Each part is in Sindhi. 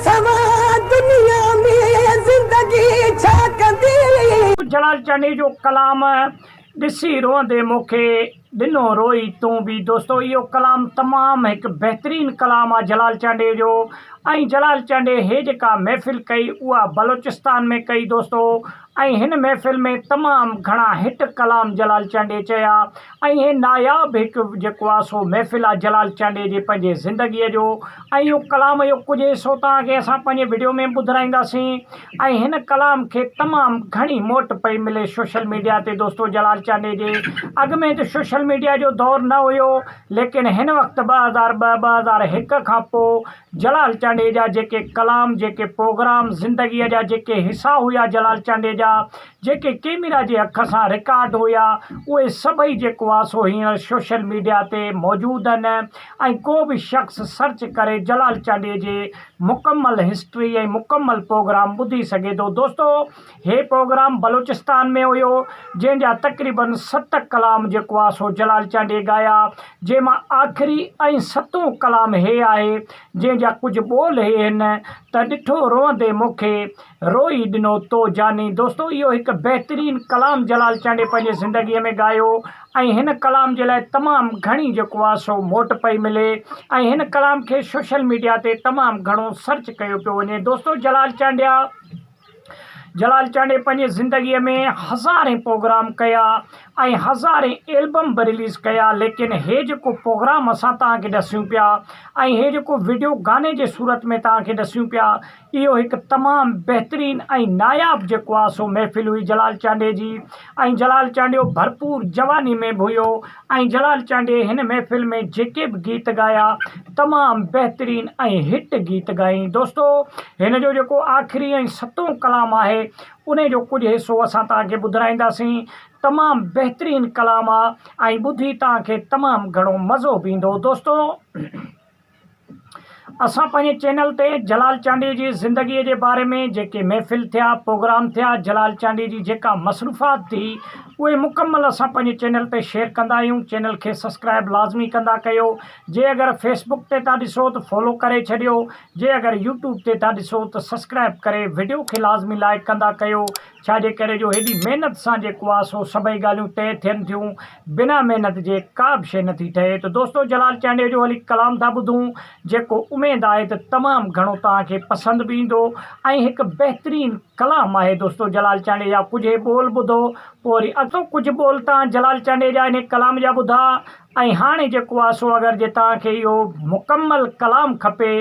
سوا دنيا ۾ زندگي ڇا ڪندي. جلال چانڊيي جو ڪلام ڏسي روئندي مونکي ڏنو روئي تون به دوستو اهو ڪلام تمام هڪ بهترين ڪلام آ جلال چانڊيي جو ۽ جلال چانڊيي هي جيڪا محفل ڪئي اها بلوچستان ۾ ڪئي دوستو ۽ هن محفل ۾ تمام گهڻا هٽ ڪلام جلال چانڊيي چيا ۽ هي ناياب هڪ جيڪو آ سو محفل آ جلال چانڊيي جي پنهنجي زندگيء جو ۽ اهو ڪلام جو ڪجهه حصو توهان کي اسان پنهنجي وڊيو ۾ ٻڌرائينداسين ۽ هن ڪلام کي تمام گهڻي موٽ پئي ملي سوشل ميڊيا تي دوستو جلال چانڊيي جي اڳ ۾ ته سوشل ميڊيا جو دور نه هيو ليڪن هن وقت 2002 2001 کان پوء جلال چانڊيي جا جيڪي ڪلام، جيڪي پروگرام، زندگيء جا جيڪي حصا هيا جلال چانڊيي جا، جيڪي ڪيميرا جي اک سان رڪارڊ هيا، اهي سڀئي جيڪو آ سو هينئر سوشل ميڊيا تي موجود آهن ۽ ڪو به شخص سرچ ڪري جلال چانڊيي جي مڪمل هسٽري ۽ مڪمل پروگرام ٻڌي سگهي ٿو. دوستو هي پروگرام بلوچستان ۾ هيو جنهن جا تقريبن ست ڪلام جيڪو آ سو جلال چانڊيي ڳايا جنهن مان آخري ۽ ستون ڪلام هي آهي جنهن جا ڪجهه ٻول هي هن ته ڏٺو روئندي مونکي روئي ڏنو تو جاني دوستو اهو هڪ بهترين ڪلام جلال چانڊيي پنهنجي زندگي ۾ ڳايو ۽ هن ڪلام جي لاء تمام گهڻي جيڪو آ سو موٽ پئي ملي ۽ هن ڪلام کي سوشل ميڊيا تي تمام گهڻو سرچ ڪيو پيو وڃي دوستو جلال چانڊيا جلال چانڊيي پنهنجي زندگيء ۾ هزارين پروگرام ڪيا ۽ هزارين ايلبم به رليز ڪيا ليڪن هي جيڪو پروگرام اسان توهان کي ڏسيون پيا ۽ هي جيڪو وڊيو گاني جي صورت ۾ توهان کي ڏسيون پيا اهو هڪ تمام بهترين ۽ ناياب جيڪو آ سو محفل هئي جلال چانڊيي جي ۽ جلال چانڊيو ڀرپور جواني ۾ به هيو ۽ جلال چانڊيي هن محفل ۾ جيڪي به گيت ڳايا تمام بهترين ۽ هٽ گيت ڳايائين دوستو هن جو جيڪو آخري ۽ ستون ڪلام آهي انهي جو ڪجهه حصو اسان توهان کي ٻڌرائينداسين تمام بهترين ڪلام آ ۽ ٻڌي توهان کي تمام گهڻو مزو به ايندو دوستو. اسان پنهنجي چينل تي جلال چانڊيي جي زندگي جي باري ۾ جيڪي محفل ٿيا پروگرام ٿيا جلال چانڊيي جي جيڪا مصروفات ٿي اهي مڪمل اسان پنهنجي چينل تي شيئر ڪندا آهيون چينل کي سبسڪرائب لازمي ڪندا ڪيو جي اگر فيسبڪ تي ٿا ڏسو ته فالو ڪري ڇڏيو جي اگر يوٽيوب تي ٿا ڏسو ته سبسڪرائب ڪري وڊيو کي لازمي لائڪ ڪندا ڪيو ڇا جي ڪري جو هيڏي محنت سان جيڪو آ سو سڀئي ڳالهيون طئي ٿين ٿيون بنا محنت جي ڪا به شيء نٿي ٺهي ته دوستو جلال چانڊيو جو هلي ڪلام ٿا ٻڌون جيڪو اميد آهي ته تمام گهڻو توهان کي پسند به ايندو ۽ هڪ بهترين ڪلام آهي دوستو جلال چانڊيي جا ڪجهه ٻول ٻڌو پوء وري اڳتو ڪجهه ٻول توهان جلال چانڊيي جا انهي ڪلام جا ٻڌا ۽ هاڻي جيڪو آ سو اگر جي توهان کي اهو مڪمل ڪلام کپي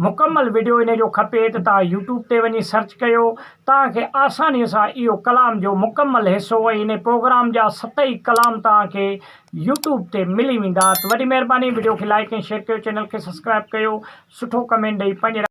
مڪمل وڊيو انهي جو کپي ته توهان يوٽيوب تي وڃي سرچ ڪيو توهان کي آساني سان اهو ڪلام جو مڪمل حصو ۽ انهي پروگرام جا ست ئي ڪلام توهان کي يوٽيوب تي ملي ويندا ته وڏي مهرباني وڊيو کي لائيڪ ۽ شيئر ڪيو چينل کي سبسڪرائب ڪيو سٺو ڪمينٽ ڏئي پنهنجي.